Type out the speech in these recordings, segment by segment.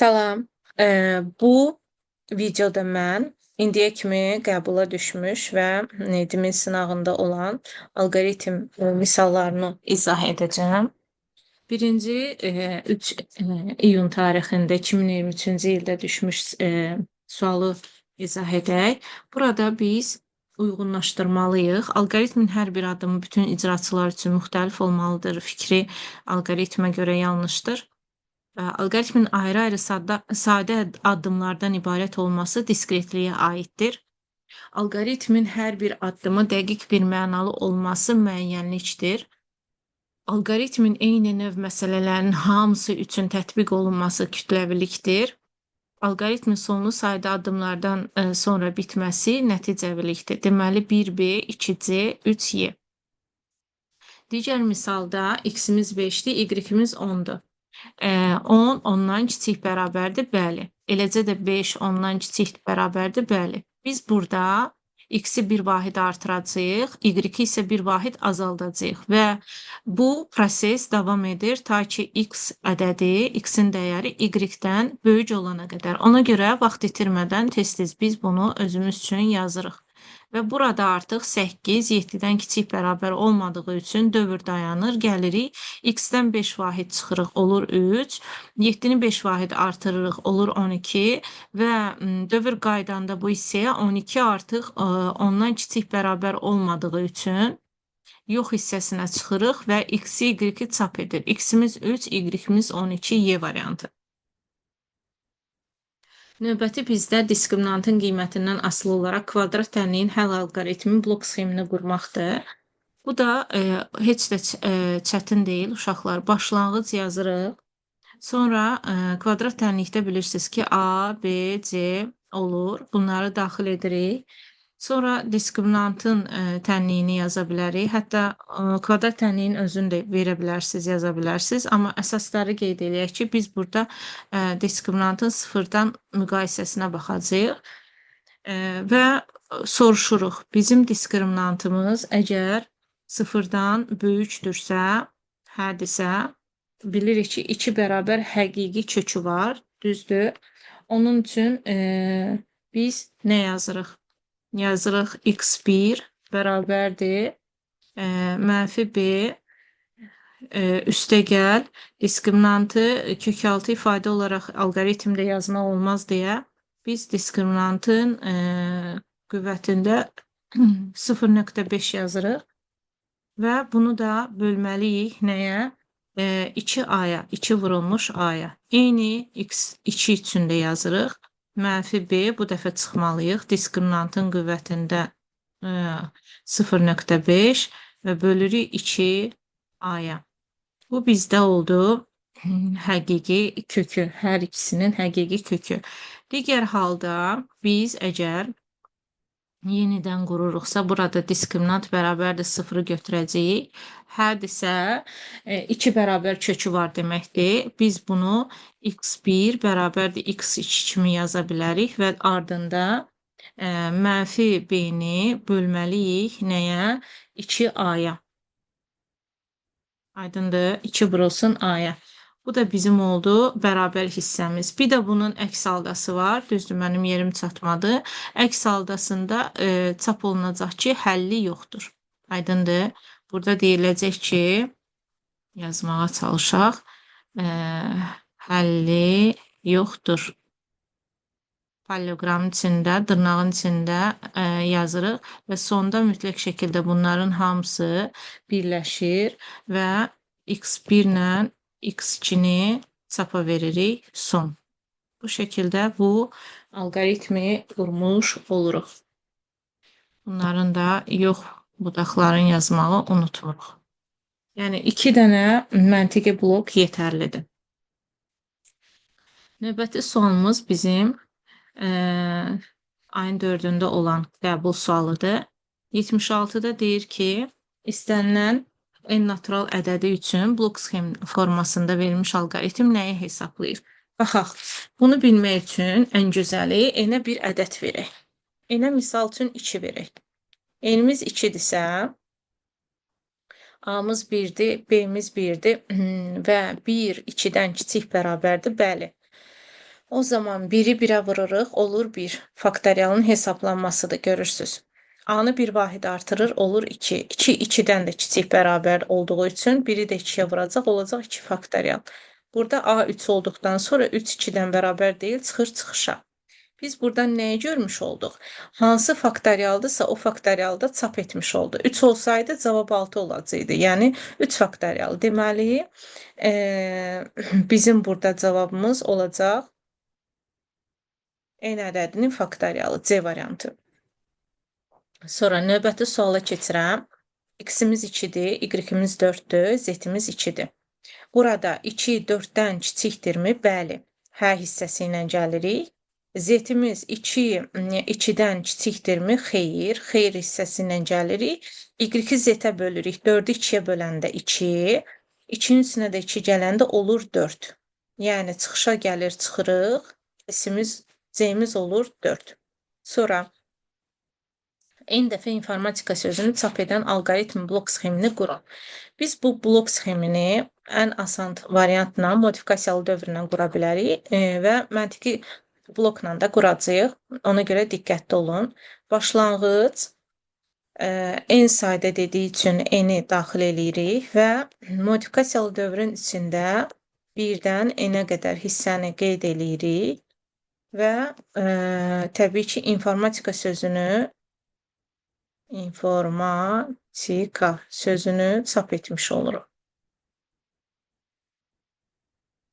Salam. Bu videoda mən indiyə kimi qəbula düşmüş və DİMİN sınağında olan alqoritm misallarını izah edəcəm. Birinci 3 iyun tarixində 2023-cü ildə düşmüş sualı izah edək. Burada biz uyğunlaşdırmalıyıq. Alqoritmin hər bir addımı bütün icraçılar üçün müxtəlif olmalıdır. Fikri alqoritmə görə yanlışdır. Alqoritmin ayrı-ayrı sadə addımlardan ibarət olması diskretliyə aiddir. Alqoritmin hər bir addımı dəqiq bir mənalı olması müəyyənlikdir. Alqoritmin eyni növ məsələlərinin hamısı üçün tətbiq olunması kütləvilikdir. Alqoritmin sonlu sayda addımlardan sonra bitməsi nəticəvilikdir. Deməli 1B, 2C, 3Y. Digər misalda x-imiz 5-dir, y-imiz 10-dur. 10 ondan kiçik bərabərdir, bəli. Eləcə də 5 ondan kiçik bərabərdir, bəli. Biz burada x-i bir vahid artıracağıq, y-i isə bir vahid azaldacağıq və bu proses davam edir ta ki x ədədi, x-in dəyəri y-dən böyük olana qədər. Ona görə vaxt itirmədən tez-tez biz bunu özümüz üçün yazırıq. Və burada artıq 8, 7-dən kiçik bərabər olmadığı üçün dövr dayanır. Gəlirik, x-dən 5 vahid çıxırıq, olur 3. 7-ni 5 vahid artırırıq, olur 12. Və dövr qaydanda bu hissəyə 12 artıq ondan kiçik bərabər olmadığı üçün yox hissəsinə çıxırıq və x-i, y-i çap edir. X-imiz 3, y-imiz 12, Y variantı. Növbəti bizdə diskriminantın qiymətindən asılı olaraq kvadrat tənliyin həll alqoritmi blok sxemini qurmaqdır. Bu da heç də çətin deyil uşaqlar. Başlanğıc yazırıq. Sonra kvadrat tənlikdə bilirsiniz ki, A, B, C olur. Bunları daxil edirik. Sonra diskriminantın tənliyini yaza bilərik. Hətta kvadrat tənliyin özünü də verə bilərsiniz, yaza bilərsiniz. Amma əsasları qeyd eləyək ki, biz burada diskriminantın sıfırdan müqayisəsinə baxacağıq. Və soruşuruq, bizim diskriminantımız əgər sıfırdan böyükdürsə, hədirsə, bilirik ki, 2 bərabər həqiqi kökü var, düzdür. Onun üçün biz nə yazırıq? Yazırıq x1 bərabərdir mənfi b üstə gəl diskriminantı kökaltı ifadə olaraq alqoritmdə yazmaq olmaz deyə biz diskriminantın qüvvətində 0.5 yazırıq və bunu da bölməliyik nəyə? 2a-ya, 2 vurulmuş a-ya. Eyni x2 üçün də yazırıq. Mənfi B bu dəfə çıxmalıyıq. Diskriminantın qüvvətində 0.5 və bölürük 2A-ya. Bu bizdə oldu həqiqi kökü, hər ikisinin həqiqi kökü. Digər halda biz əgər yenidən qururuqsa, burada diskriminant bərabərdir 0-ı götürəcəyik. Hədirsə 2 bərabər kökü var deməkdir. Biz bunu x1 bərabərdir x2 kimi yaza bilərik və ardında mənfi b-ni bölməliyik nəyə? 2a-ya. Aydındır? 2 vurulsun a-ya. Bu da bizim oldu bərabər hissəmiz. Bir də bunun əks haldası var. Düzdür, mənim yerim çatmadı. Əks haldasında çap olunacaq ki, həlli yoxdur. Aydındır? Burada deyiləcək ki, yazmağa çalışaq, həlli yoxdur. Paralleloqramın içində, dırnağın içində yazırıq və sonda mütləq şəkildə bunların hamısı birləşir və x1 ilə x2-ni çapa veririk. Son. Bu şəkildə bu alqoritmi qurmuş oluruq. Bunların da yox budaqların yazmağı unutmuruq. Yəni 2 dənə məntiqi blok yetərlidir. Növbəti sualımız bizim ayın 4-ündə olan qəbul sualıdır. 76-da deyir ki, istənilən n natural ədədi üçün blok sxem formasında verilmiş alqoritm nəyi hesablayır? Baxaq, bunu bilmək üçün ən gözəli n-ə bir ədəd verək. N-ə misal üçün 2 verək. N-imiz 2-dirsə, A-mız 1-dir, B-miz 1-dir və 1 2-dən kiçik bərabərdir, bəli. O zaman 1-i 1-ə vururuq, olur 1. Faktorialın hesablanmasıdır, görürsünüz. A-nı bir vahid artırır, olur 2. 2, 2-dən də kiçik bərabər olduğu üçün 1-i də 2-yə vuracaq, olacaq 2 faktorial. Burada A 3 olduqdan sonra 3 2-dən bərabər deyil, çıxır çıxışa. Biz buradan nəyi görmüş olduq? Hansı faktorialdısa o faktorialda çap etmiş oldu. 3 olsaydı cavab 6 olacaqdı. Yəni 3 faktorial. Deməli, bizim burada cavabımız olacaq n ədədinin faktorialı, C variantı. Sonra növbəti suala keçirəm. X-imiz 2-dir, Y-imiz 4-dür, Z-imiz 2-dir. Burada 2 4-dən kiçikdirmi? Bəli. Hə hissəsi ilə gəlirik. Z-imiz 2 2-dən kiçikdirmi? Xeyr. Xeyr hissəsi ilə gəlirik. Y-i Z-ə bölürük. 4-ü 2-yə böləndə 2. 2-nin üstünə də 2 gələndə olur 4. Yəni çıxışa gəlir, çıxırıq. S-imiz, C-miz olur 4. Sonra n dəfə informatika sözünü çap edən alqoritm blok sxemini qurun. Biz bu blok sxemini ən asan variantla, modifikasiyalı dövrlə qura bilərik və məntiqi blokla da quracağıq. Ona görə diqqətli olun. Başlanğıc n sayda dediyi üçün n-i daxil eləyirik və modifikasiyalı dövrün içində 1-dən n-ə qədər hissəni qeyd eləyirik və təbii ki, informatika sözünü çap etmiş oluruq.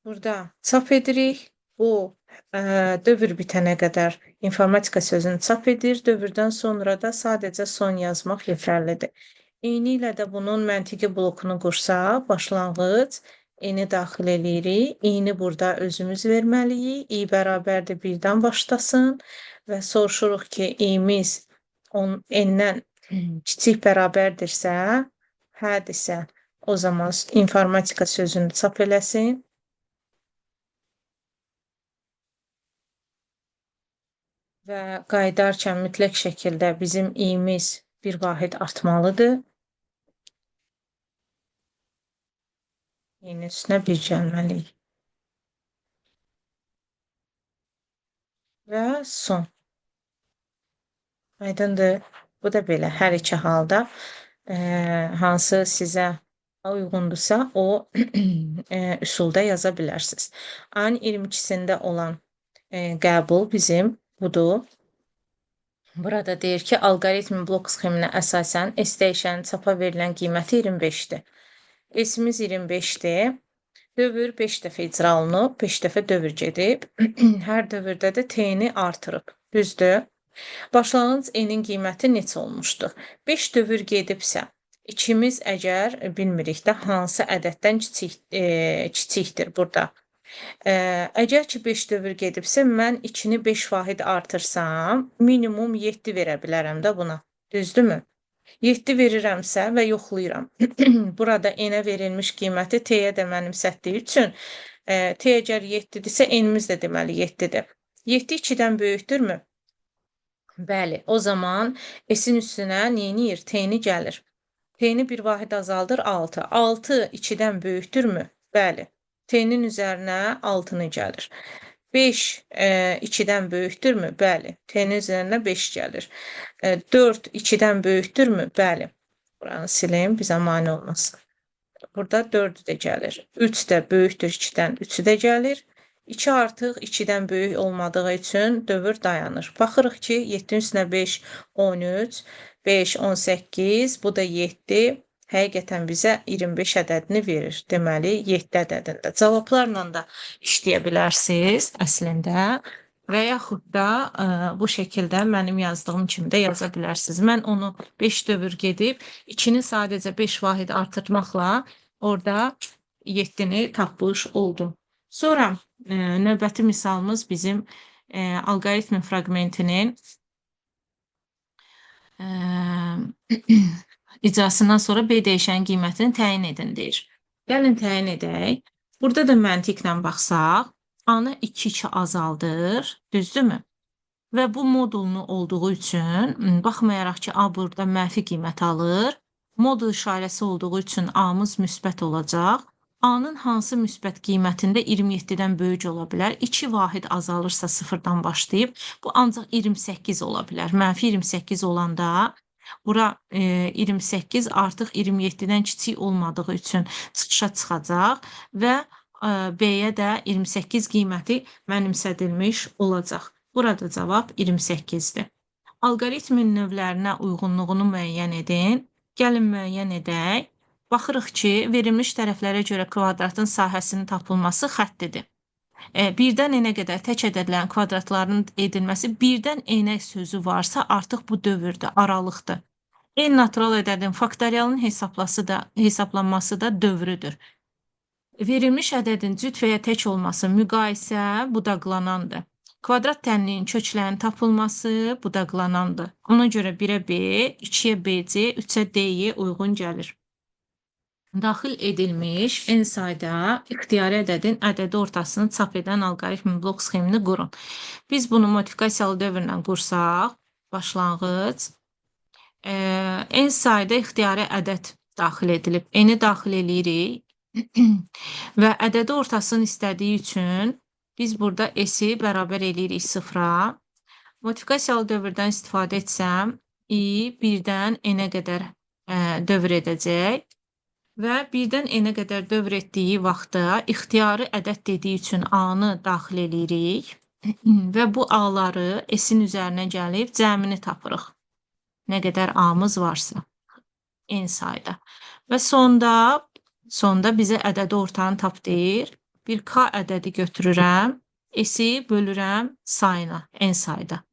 Burada çap edirik. Bu dövr bitənə qədər informatika sözünü çap edir. Dövrdən sonra da sadəcə son yazmaq yetərlidir. Eyni ilə də bunun məntiqi blokunu qursaq, başlanğıc n-i daxil eləyirik. İ-ni burada özümüz verməliyik. İ bərabərdir 1-dən başlasın və soruşuruq ki, i-miz n-dən kiçik bərabərdirsə, hədirsə, o zaman informatika sözünü çap eləsin. Və qayıdarkən mütləq şəkildə bizim i-miz bir vahid artmalıdır. İ-nin üstünə bir gəlməliyik. Və son. Aydındır. Bu da belə. Hər iki halda hansı sizə uyğundursa o üsulda yaza bilərsiniz. Ayın 22-sində olan qəbul bizim budur. Burada deyir ki, alqoritmin blok sxeminə əsasən S dəyişənin çapa verilən qiyməti 25-dir. S-imiz 25-dir. Dövr 5 dəfə icra olunub, 5 dəfə dövr gedib. Hər dövrdə də T-ni artırıb. Düzdür? Başlanğıc N-in qiyməti neçə olmuşdur? 5 dövr gedibsə, 2-miz əgər bilmirik də hansı ədəddən kiçikdir burada. Əgər ki 5 dövr gedibsə, mən 2-ni 5 vahid artırsam, minimum 7 verə bilərəm də buna. Düzdürmü? 7 verirəmsə və yoxlayıram. Burada N-ə verilmiş qiyməti T-yə də mənimsətdiyi üçün T əgər 7-dirsə, N-imiz də deməli 7-dir. 7 2-dən böyükdürmü? Bəli, o zaman S-in üstünə neyniyir? T-ni gəlir. T-ni bir vahid azaldır 6. 6 2-dən böyükdürmü? Bəli. T-nin üzərinə 6-nı gəlir. 5 2-dən böyükdürmü? Bəli. T-nin üzərinə 5 gəlir. 4 2-dən böyükdürmü? Bəli. Buranı silim, bizə mane olmasın. Burada 4-ü də gəlir. 3 də böyükdür 2-dən, 3-ü də gəlir. 2 artıq 2-dən böyük olmadığı üçün dövr dayanır. Baxırıq ki, 7-nin üstünə 5, 13, 5, 18, bu da 7. Həqiqətən bizə 25 ədədini verir. Deməli, 7 ədədində. Cavablarla da işləyə bilərsiniz əslində. Və yaxud da bu şəkildə mənim yazdığım kimi də yaza bilərsiniz. Mən onu 5 dövr gedib, 2-ni sadəcə 5 vahid artırmaqla orada 7-ni tapmış oldum. Sonra növbəti misalımız bizim alqoritmin fraqmentinin icrasından sonra B dəyişənin qiymətini təyin edin deyir. Gəlin təyin edək. Burada da məntiqlə baxsaq, A-nı 2-2 azaldır, düzdürmü? Və bu modulunu olduğu üçün, baxmayaraq ki, A burada mənfi qiymət alır, modul işarəsi olduğu üçün A-mız müsbət olacaq. A-nın hansı müsbət qiymətində 27-dən böyük ola bilər? 2 vahid azalırsa sıfırdan başlayıb, bu ancaq 28 ola bilər. Mənfi 28 olanda bura 28 artıq 27-dən kiçik olmadığı üçün çıxışa çıxacaq və B-yə də 28 qiyməti mənimsədilmiş olacaq. Burada cavab 28-dir. Alqoritmin növlərinə uyğunluğunu müəyyən edin. Gəlin müəyyən edək. Baxırıq ki, verilmiş tərəflərə görə kvadratın sahəsinin tapılması xəttidir. Birdən n-ə qədər tək ədədlərin kvadratlarının edilməsi, birdən n-ə sözü varsa artıq bu dövrdür, aralıqdır. N natural ədədin faktorialının hesablanması da dövrüdür. Verilmiş ədədin cüt və ya tək olması müqayisə budaqlanandır. Kvadrat tənliyinin köklərinin tapılması budaqlanandır. Ona görə 1-ə B, 2-yə BC, 3-ə D-yə uyğun gəlir. Daxil edilmiş n sayda ixtiyari ədədin ədədi ortasını çap edən alqoritmin blok sxemini qurun. Biz bunu modifikasiyalı dövrlə qursaq, başlanğıc, n sayda ixtiyari ədəd daxil edilib. N-i daxil eləyirik və ədədi ortasını istədiyi üçün biz burada S-i bərabər eləyirik sıfıra. Modifikasiyalı dövrdən istifadə etsəm, i 1-dən n-ə qədər dövr edəcək. Və 1-dən n-ə qədər dövr etdiyi vaxtda ixtiyari ədəd dediyi üçün A-nı daxil eləyirik və bu A-ları S-in üzərinə gəlib cəmini tapırıq. Nə qədər A-mız varsa n sayda. Və sonda bizə ədədi ortanı tap deyir. Bir K ədədi götürürəm, S-i bölürəm sayına, n sayda.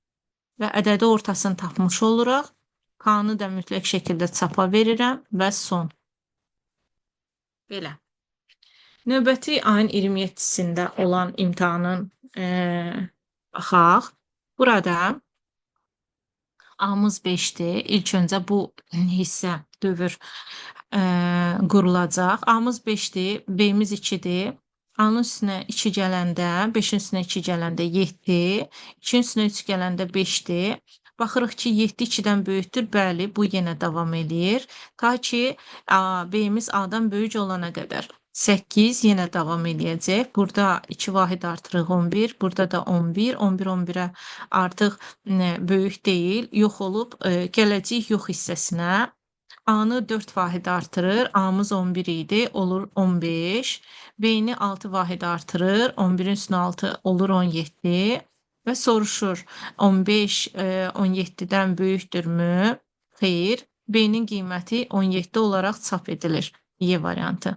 Və ədədi ortasını tapmış oluruq. K-nı da mütləq şəkildə çapa verirəm və son. Belə. Növbəti ayın 27-sində olan imtahanın baxaq. Burada A-mız 5-dir. İlk öncə bu hissə dövr qurulacaq. A-mız 5-dir, B-miz 2-dir. A-nın üstünə 2 gələndə, 5-in üstünə 2 gələndə 7, 2-nin üstünə 3 gələndə 5-dir. Baxırıq ki, 7 2-dən böyükdür. Bəli, bu yenə davam eləyir. Ta ki, B-miz A-dan böyük olana qədər. 8 yenə davam eləyəcək. Burada 2 vahid artırıq 11, burada da 11. 11 11-ə artıq böyük deyil. Yox olub, gələcəyik yox hissəsinə. A-nı 4 vahid artırır. A-mız 11 idi, olur 15. B-ni 6 vahid artırır. 11-in üstünə 6 olur 17. Və soruşur, 15 17-dən böyükdürmü? Xeyr. B-nin qiyməti 17 olaraq çap edilir. Y variantı.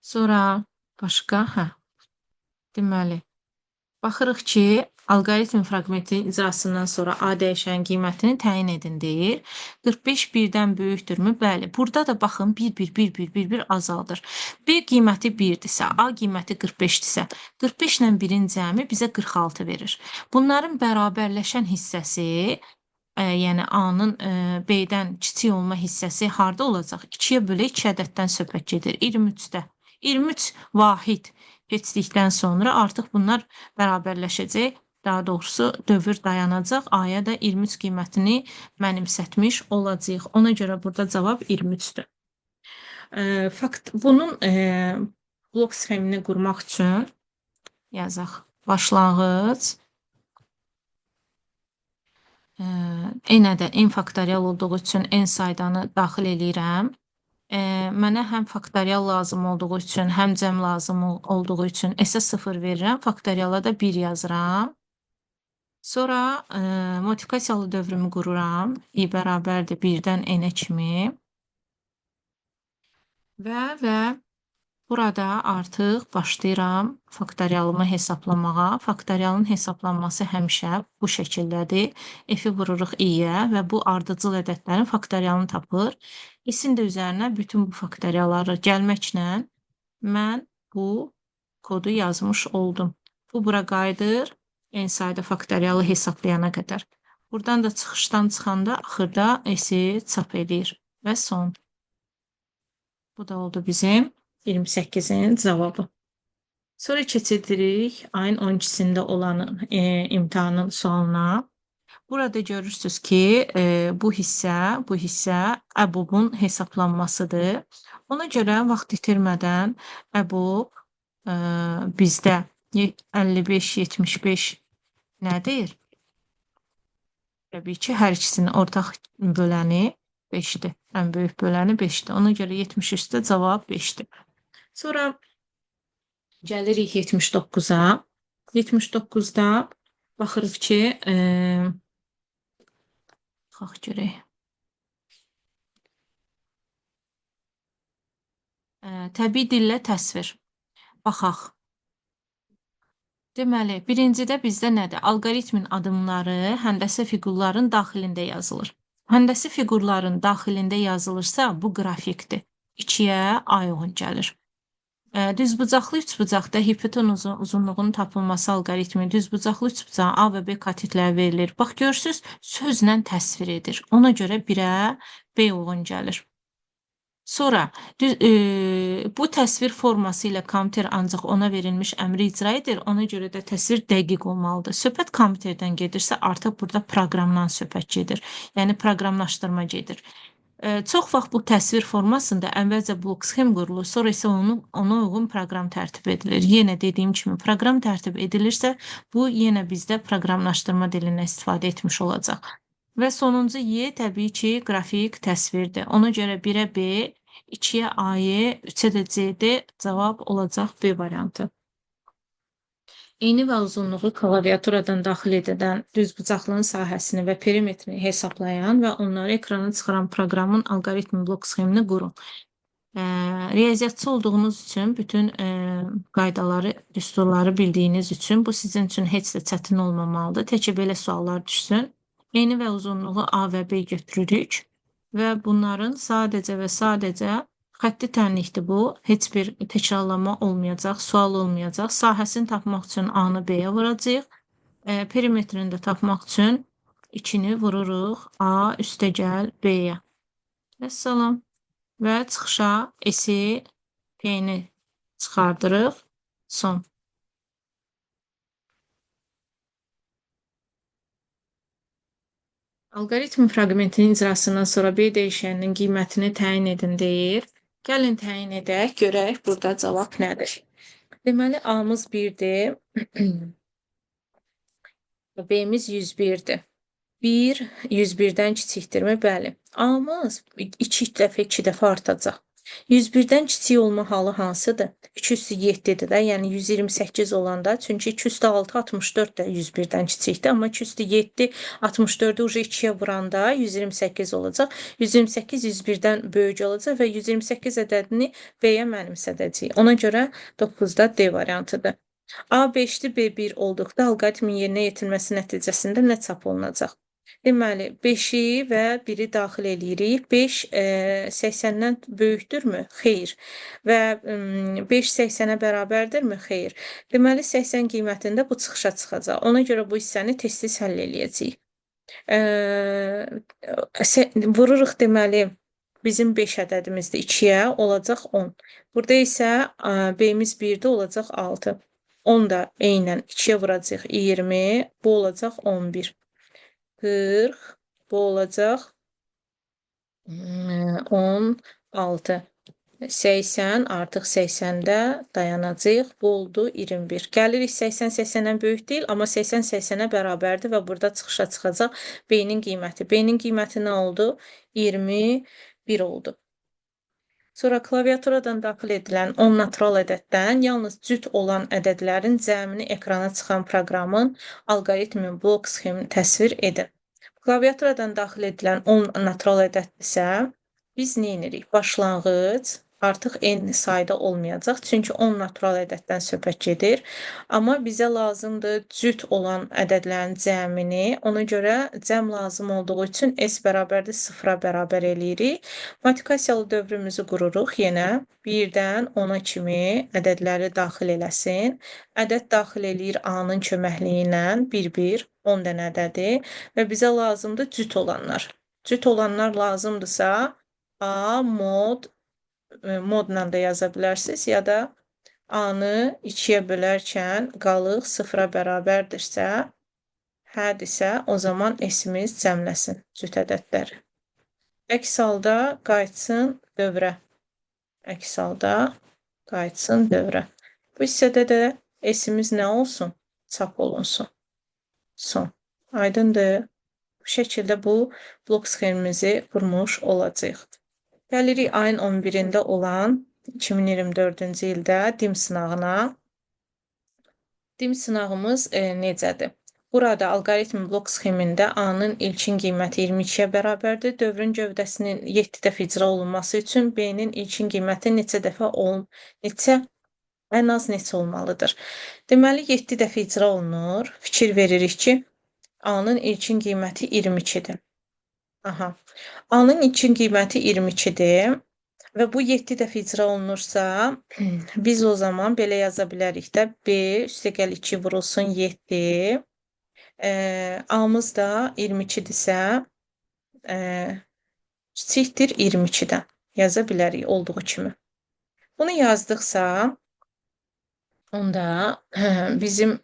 Sonra başqa, deməli, baxırıq ki, alqoritm fraqmentinin icrasından sonra A dəyişənin qiymətini təyin edin deyir. 45 1-dən böyükdürmü? Bəli. Burada da baxın 1, 1, 1, 1, 1, 1 azaldır. B qiyməti 1-dirsə, A qiyməti 45-dirsə, 45 ilə 1-in cəmi bizə 46 verir. Bunların bərabərləşən hissəsi, yəni A-nın B-dən kiçik olma hissəsi harda olacaq? 2-yə bölək 2 ədəddən söhbət gedir. 23-də. 23 vahid keçdikdən sonra artıq bunlar bərabərləşəcək. Daha doğrusu dövr dayanacaq. A-ya da 23 qiymətini mənimsətmiş olacaq. Ona görə burada cavab 23-dür. Fakt, bunun blok sxemini qurmaq üçün yazaq. Başlanğıc. N də n faktorial olduğu üçün n saydanı daxil eləyirəm. Mənə həm faktorial lazım olduğu üçün, həm cəm lazım olduğu üçün S-ə 0 verirəm, faktoriala da 1 yazıram. Sonra modifikasiyalı dövrümü qururam. I bərabərdir 1-dən n-ə kimi. Və burada artıq başlayıram faktorialımı hesablamağa. Faktorialın hesablanması həmişə bu şəkildədir. F-i vururuq i-yə və bu ardıcıl ədədlərin faktorialını tapır. S-in də üzərinə bütün bu faktorialları gəlməklə mən bu kodu yazmış oldum. Bu bura qayıdır. N sayda faktorialı hesablayana qədər. Buradan da çıxışdan çıxanda axırda S-i çap eləyir. Və son. Bu da oldu bizim 28-in cavabı. Sonra keçirik ayın 12-sində olan imtahanın sualına. Burada görürsünüz ki, bu hissə ƏBOB-un hesablanmasıdır. Ona görə vaxt itirmədən ƏBOB bizdə 55-75 nədir? Təbii ki, hər ikisinin ortaq böləni 5-dir. Ən böyük böləni 5-dir. Ona görə 73-də cavab 5-dir. Sonra gəlirik 79-a. 79-da baxırıq ki, baxaq görək. Təbii dillə təsvir. Baxaq. Deməli, birincidə bizdə nədir? Alqoritmin addımları həndəsi fiqurların daxilində yazılır. Həndəsi fiqurların daxilində yazılırsa, bu qrafikdir. 2-yə A uyğun gəlir. Düzbucaqlı üçbucaqda hipotenuzun uzunluğunun tapılması alqoritmi, düzbucaqlı üçbucağın A və B katetləri verilir. Bax, görürsünüz, sözlə təsvir edir. Ona görə 1-ə B uyğun gəlir. Sonra bu təsvir forması ilə kompüter ancaq ona verilmiş əmri icra edir. Ona görə də təsvir dəqiq olmalıdır. Söhbət kompüterdən gedirsə, artıq burada proqramdan söhbət gedir. Yəni proqramlaşdırma gedir. Çox vaxt bu təsvir formasında əvvəlcə blok sxem qurulur, sonra isə ona uyğun proqram tərtib edilir. Yenə dediyim kimi proqram tərtib edilirsə, bu yenə bizdə proqramlaşdırma dilindən istifadə etmiş olacaq. Və sonuncu Y təbii ki, qrafik təsvirdir. Ona görə 1-ə B, 2-yə AY, 3-ə də CD cavab olacaq B variantı. Eyni və uzunluğu klaviaturadan daxil edilən düzbucaqlının sahəsini və perimetrini hesablayan və onları ekrana çıxaran proqramın alqoritmi blok sxemini qurun. Riyaziyyatçı olduğunuz üçün, bütün qaydaları, düsturları bildiyiniz üçün bu sizin üçün heç də çətin olmamalıdır. Təkcə belə suallar düşsün. Eyni və uzunluğu A və B götürürük və bunların sadəcə və sadəcə xətti tənlikdir bu. Heç bir təkrarlama olmayacaq, sual olmayacaq. Sahəsini tapmaq üçün A-nı B-yə vuracağıq. Perimetrini də tapmaq üçün 2-ni vururuq A üstəgəl B-yə. Vəssalam. Və çıxışa S-i, P-ni çıxardırıq. Son. Alqoritm fraqmentinin icrasından sonra B dəyişəninin qiymətini təyin edin deyir. Gəlin təyin edək, görək burada cavab nədir? Deməli, A-mız 1-dir. B-miz 101-dir. 1, 101-dən kiçikdirmi? Bəli. A-mız 2 dəfə, 2 dəfə artacaq. 101-dən kiçik olma halı hansıdır? 2 üstü 7-dir də, yəni 128 olanda, çünki 2 üstü 6, 64 də 101-dən kiçikdir, amma 2 üstü 7, 64-ü uca 2-yə vuranda 128 olacaq. 128 101-dən böyük olacaq və 128 ədədini B-yə mənimsədəcəyik. Ona görə 9-da D variantıdır. A 5-dir, B 1 olduqda alqoritmin yerinə yetirilməsi nəticəsində nə çap olunacaq? Deməli, 5-i və 1-i daxil eləyirik. 5 80-dən böyükdürmü? Xeyr. Və 5 80-ə bərabərdirmi? Xeyr. Deməli, 80 qiymətində bu çıxışa çıxacaq. Ona görə bu hissəni tez-tez həll eləyəcəyik. Vururuq deməli, bizim 5 ədədimizdir 2-yə, olacaq 10. Burada isə B-miz 1-də olacaq 6. 10 da eynən 2-yə vuracaq 20, bu olacaq 11. 40, bu olacaq 16. 80, artıq 80-də dayanacaq. Bu oldu 21. Gəlirik 80 80-dən böyük deyil, amma 80 80-ə bərabərdir və burada çıxışa çıxacaq B-nin qiyməti. B-nin qiyməti nə oldu? 21 oldu. Sonra klaviaturadan daxil edilən 10 natural ədəddən yalnız cüt olan ədədlərin cəmini ekrana çıxan proqramın alqoritmin blok sxemini təsvir edin. Klaviaturadan daxil edilən 10 natural ədəddirsə, biz nə edirik? Başlanğıc artıq n sayda olmayacaq. Çünki 10 natural ədəddən söhbət gedir. Amma bizə lazımdır cüt olan ədədlərin cəmini. Ona görə cəm lazım olduğu üçün S bərabərdir 0-a bərabər eləyirik. Modifikasiyalı dövrümüzü qururuq yenə. 1-dən 10-a kimi ədədləri daxil eləsin. Ədəd daxil eləyir A-nın köməkliyi ilə 1-1, 10 dənə ədədi və bizə lazımdır cüt olanlar. Cüt olanlar lazımdırsa A modla da yaza bilərsiniz ya da A-nı 2-yə bölərkən qalıq 0-a bərabərdirsə, Hədirsə, o zaman S-imiz cəmləsin cüt ədədləri. Əks halda qayıtsın dövrə. Əks halda qayıtsın dövrə. Bu hissədə də S-imiz nə olsun? Çap olunsun. Son. Aydındır. Bu şəkildə bu blok sxemimizi qurmuş olacağıq. Gəlirik ayın 11-də olan 2024-cü ildə DİM sınağına. DİM sınağımız necədir? Burada alqoritm blok sxemində A-nın ilkin qiyməti 22-yə bərabərdir. Dövrün gövdəsinin 7 dəfə icra olunması üçün B-nin ilkin qiyməti neçə dəfə ən az neçə olmalıdır? Deməli, 7 dəfə icra olunur. Fikir veririk ki, A-nın ilkin qiyməti 22-dir. Aha. A-nın ilkin qiyməti 22-dir. Və bu 7 dəfə icra olunursa, biz o zaman belə yaza bilərik də, B üstəgəl 2 vurulsun 7. A-mız da 22-dirsə, kiçikdir 22-dən. Yaza bilərik olduğu kimi. Bunu yazdıqsa, onda bizim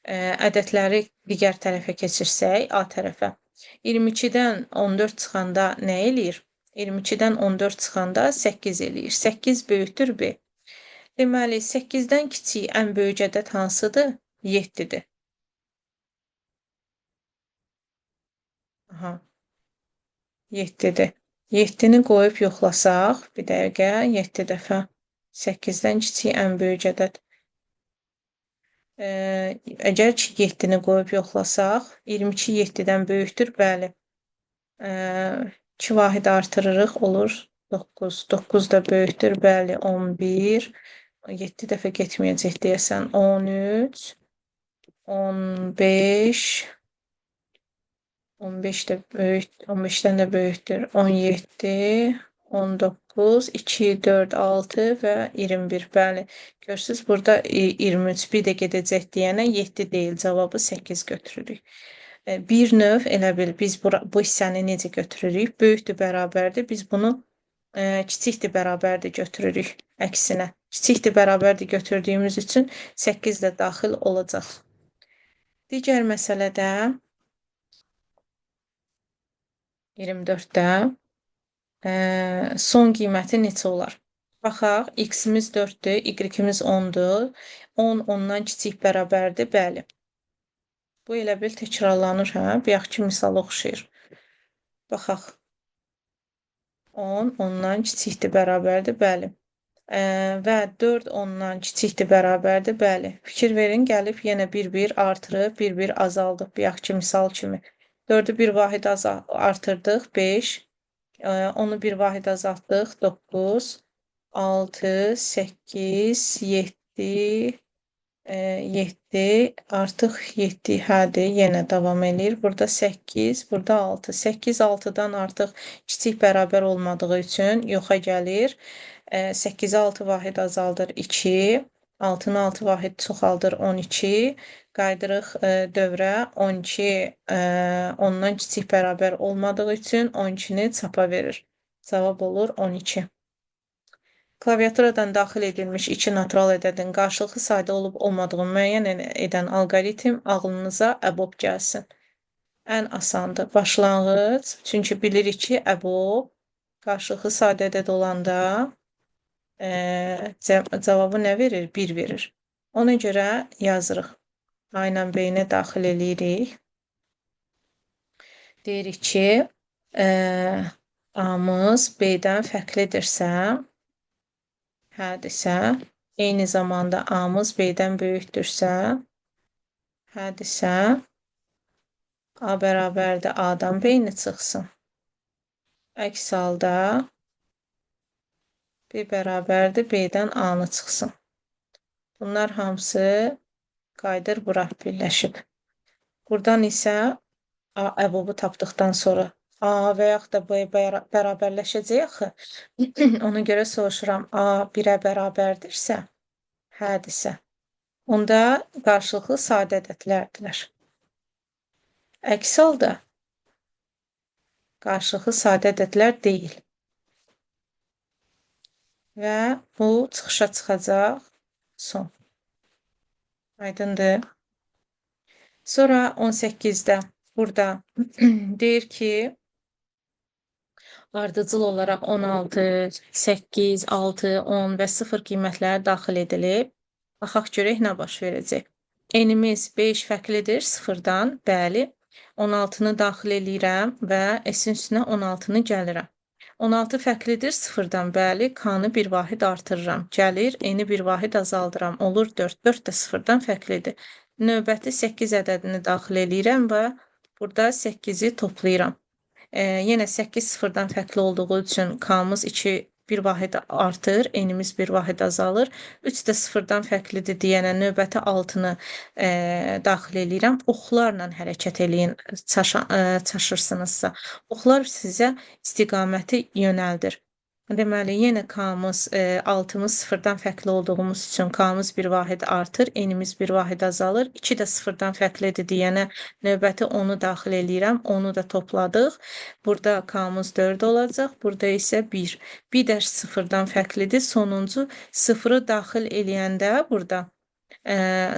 ədədləri digər tərəfə keçirsək, A tərəfə. 22-dən 14 çıxanda nə eləyir? 22-dən 14 çıxanda 8 eləyir. 8 böyükdür B. Deməli, 8-dən kiçik ən böyük ədəd hansıdır? 7-dir. Aha. 7-dir. 7-ni qoyub yoxlasaq, bir dəqiqə, 7 dəfə 8-dən kiçik ən böyük ədəd. Əgər ki, 7-ni qoyub yoxlasaq, 22 7-dən böyükdür, bəli. 2 vahid artırırıq, olur 9. 9 da böyükdür, bəli, 11. 7 dəfə getməyəcək deyəsən, 13, 15, 15 də böyük, 15-dən də böyükdür, 17, 19, 2, 4, 6 və 21. Bəli, görürsünüz, burada 23, bir də gedəcək deyənə 7 deyil, cavabı 8 götürürük. Bir növ elə bil, biz bu hissəni necə götürürük? Böyükdür, bərabərdir. Biz bunu kiçikdir, bərabərdir götürürük əksinə. Kiçikdir, bərabərdir götürdüyümüz üçün 8 də daxil olacaq. Digər məsələdə 24-də son qiyməti neçə olar? Baxaq, x-imiz 4-dür, y-imiz 10-dur. 10 ondan kiçik bərabərdir, bəli. Bu elə bil təkrarlanır, hə? Bayaqki misala oxşayır. Baxaq. 10 ondan kiçikdir, bərabərdir, bəli. Və 4 ondan kiçikdir, bərabərdir, bəli. Fikir verin, gəlib yenə 1-1 artırıb, 1-1 azaldıq. Bayaqki misal kimi. 4-ü bir vahid artırdıq, 5. Onu bir vahid azaltdıq, 9, 6, 8, 7, 7, artıq 7, hədir, yenə davam eləyir. Burada 8, burada 6. 8, 6-dan artıq kiçik bərabər olmadığı üçün yoxa gəlir. 8-i 6 vahid azaldır, 2, 6-nı 6 vahid çoxaldır, 12. Qaydırıq dövrə, 12, ondan kiçik bərabər olmadığı üçün 12-ni çapa verir. Cavab olur 12. Klaviaturadan daxil edilmiş iki natural ədədin qarşılıqlı sayda olub olmadığını müəyyən edən alqoritm ağlınıza əbob gəlsin. Ən asandır. Başlanğıc, çünki bilirik ki, əbob qarşılıqlı sadə ədəd olanda cavabı nə verir? 1 verir. Ona görə yazırıq. A ilə B-ni daxil eləyirik. Deyirik ki, A-mız B-dən fərqlidirsə, hədirsə, eyni zamanda A-mız B-dən böyükdürsə, hədirsə, A bərabərdir A-dan B-ni çıxsın. Əks halda B bərabərdir B-dən A-nı çıxsın. Bunlar hamısı qayıdır bura birləşib. Buradan isə A əbobu tapdıqdan sonra A və yaxud da B bərabərləşəcək axı. Ona görə soruşuram, A 1-ə bərabərdirsə, hədirsə, onda qarşılıqlı sadə ədədlərdirlər. Əks halda qarşılıqlı sadə ədədlər deyil. Və bu çıxışa çıxacaq son. Aydındır. Sonra 18-də burada deyir ki, ardıcıl olaraq 16, 8, 6, 10 və 0 qiymətləri daxil edilib. Baxaq görək nə baş verəcək. N-imiz 5 fərqlidir 0-dan. Bəli. 16-nı daxil eləyirəm və S-in üstünə 16-nı gəlirəm. 16 fərqlidir 0-dan. Bəli, K-nı bir vahid artırıram. Gəlir, N-i bir vahid azaldıram. Olur 4. 4 də 0-dan fərqlidir. Növbəti 8 ədədini daxil eləyirəm və burada 8-i toplayıram. Yenə 8 sıfırdan fərqli olduğu üçün K-mız 2 bir vahid artır, N-imiz bir vahid azalır. 3 də sıfırdan fərqlidir deyənə növbəti 6-nı daxil eləyirəm. Oxlarla hərəkət eləyin, çaşırsınızsa. Oxlar sizə istiqaməti yönəldir. Deməli, yenə K-mız, 6-mız sıfırdan fərqli olduğumuz üçün K-mız bir vahid artır, N-imiz bir vahid azalır. 2 də sıfırdan fərqlidir deyənə növbəti 10-u daxil eləyirəm. 10-u da topladıq. Burada K-mız 4 olacaq, burada isə 1. Bir də sıfırdan fərqlidir. Sonuncu sıfırı daxil eləyəndə burada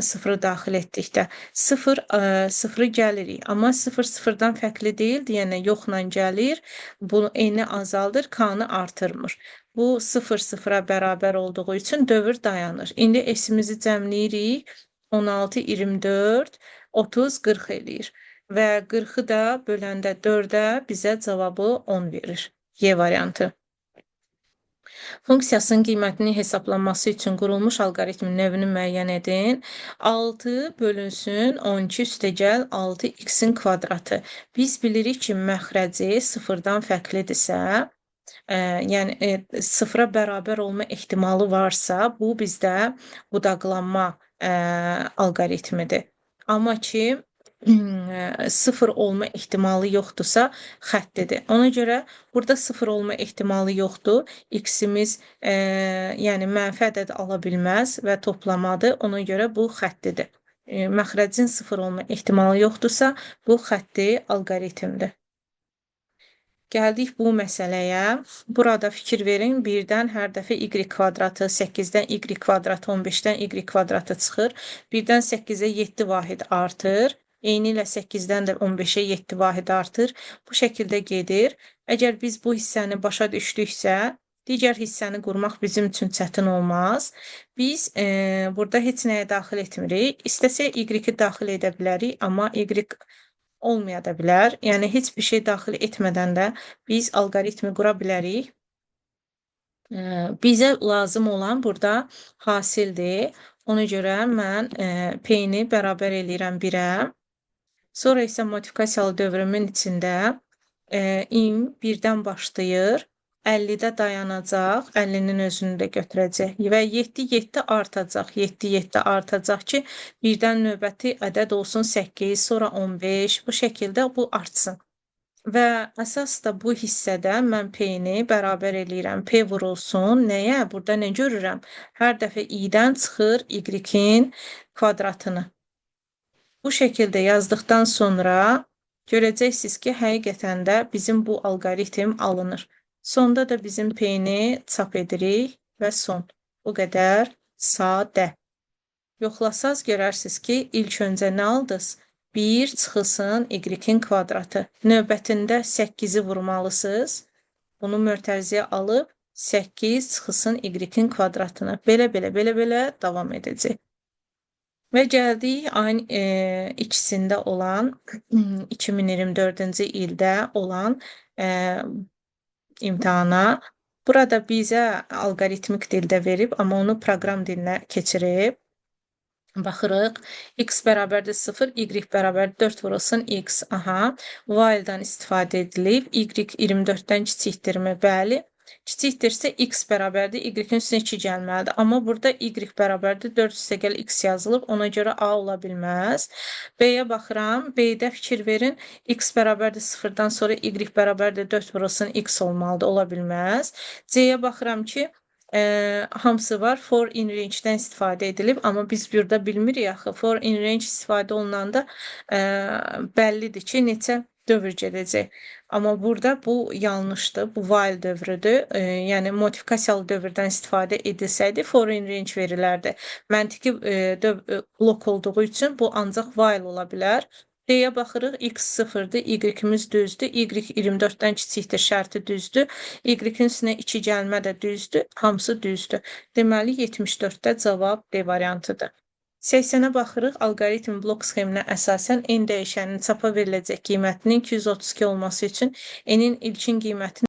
sıfırı daxil etdikdə sıfırı gəlirik. Amma 0 sıfırdan fərqli deyil deyənə yoxla gəlir. Bu N-i azaldır, K-nı artırmır. Bu 0 sıfıra bərabər olduğu üçün dövr dayanır. İndi S-imizi cəmləyirik. 16, 24, 30, 40 eləyir. Və 40-ı da böləndə 4-ə bizə cavabı 10 verir. Y variantı. Funksiyasının qiymətini hesablanması üçün qurulmuş alqoritmin növünü müəyyən edin. 6 bölünsün 12 üstəgəl 6x-in kvadratı. Biz bilirik ki, məxrəci sıfırdan fərqlidirsə, yəni sıfıra bərabər olma ehtimalı varsa, bu bizdə budaqlanma alqoritmidir. Amma ki, sıfır olma ehtimalı yoxdursa, xəttidir. Ona görə burada sıfır olma ehtimalı yoxdur. X-imiz yəni mənfi ədəd ala bilməz və toplamadır. Ona görə bu xəttidir. Məxrəcin sıfır olma ehtimalı yoxdursa, bu xətti alqoritmdir. Gəldik bu məsələyə. Burada fikir verin, 1-dən hər dəfə y kvadratı, 8-dən y kvadratı, 15-dən y kvadratı çıxır. 1-dən 8-ə 7 vahid artır. Eynilə 8-dən də 15-ə 7 vahid artır. Bu şəkildə gedir. Əgər biz bu hissəni başa düşdüksə, digər hissəni qurmaq bizim üçün çətin olmaz. Biz burada heç nəyə daxil etmirik. İstəsək y-i daxil edə bilərik, amma y olmaya da bilər. Yəni, heç bir şey daxil etmədən də biz alqoritmi qura bilərik. Bizə lazım olan burada hasildir. Ona görə mən P-ni bərabər eləyirəm 1-ə. Sonra isə modifikasiyalı dövrümün içində im 1-dən başlayır, 50-də dayanacaq, 50-nin özünü də götürəcək və 7, 7 artacaq, 7, 7 artacaq ki, birdən növbəti ədəd olsun 8, sonra 15, bu şəkildə bu artsın. Və əsas da bu hissədə mən P-ni bərabər eləyirəm. P vurulsun. Nəyə? Burada nə görürəm? Hər dəfə i-dən çıxır y-in kvadratını. Bu şəkildə yazdıqdan sonra görəcəksiniz ki, həqiqətən də bizim bu alqoritm alınır. Sonda da bizim P-ni çap edirik və son. Bu qədər sadə. Yoxlasaz görərsiniz ki, ilk öncə nə aldınız? 1 çıxılsın y-in kvadratı. Növbətində 8-i vurmalısınız. Bunu mötərizəyə alıb 8 çıxılsın y-in kvadratına. Belə, belə, belə, belə davam edəcək. Və gəldik ayın ikisində olan, 2024-cü ildə olan imtahana. Burada bizə alqoritmik dildə verib, amma onu proqram dilinə keçirib. Baxırıq, x bərabərdir 0, y bərabərdir 4 vurulsun x. Aha, while-dan istifadə edilib. Y 24-dən kiçikdirmi? Bəli. Kiçikdirsə x bərabərdir, y-in üstünə 2 gəlməlidir. Amma burada y bərabərdir 4 üstəgəl x yazılıb, ona görə a ola bilməz. B-yə baxıram, B-də fikir verin, x bərabərdir 0-dan sonra y bərabərdir 4 vurulsun x olmalıdır, ola bilməz. C-yə baxıram ki, hamısı var, for in range-dən istifadə edilib, amma biz burada bilmirik axı, for in range istifadə olunanda bəllidir ki, neçə dövr gedəcək. Amma burada bu yanlışdır. Bu while dövrüdür. Yəni modifikasiyalı dövrdən istifadə edilsəydi for in range verilərdi. Məntiqi blok olduğu üçün bu ancaq while ola bilər. D-yə baxırıq, x 0-dır, y-imiz düzdür, y 24-dən kiçikdir, şərti düzdür, y-in üstünə 2 gəlmə də düzdür, hamısı düzdür. Deməli, 74-də cavab D variantıdır. 80-ə baxırıq, alqoritm blok sxeminə əsasən n dəyişəninin çapa veriləcək qiymətinin 232 olması üçün n-in ilkin qiyməti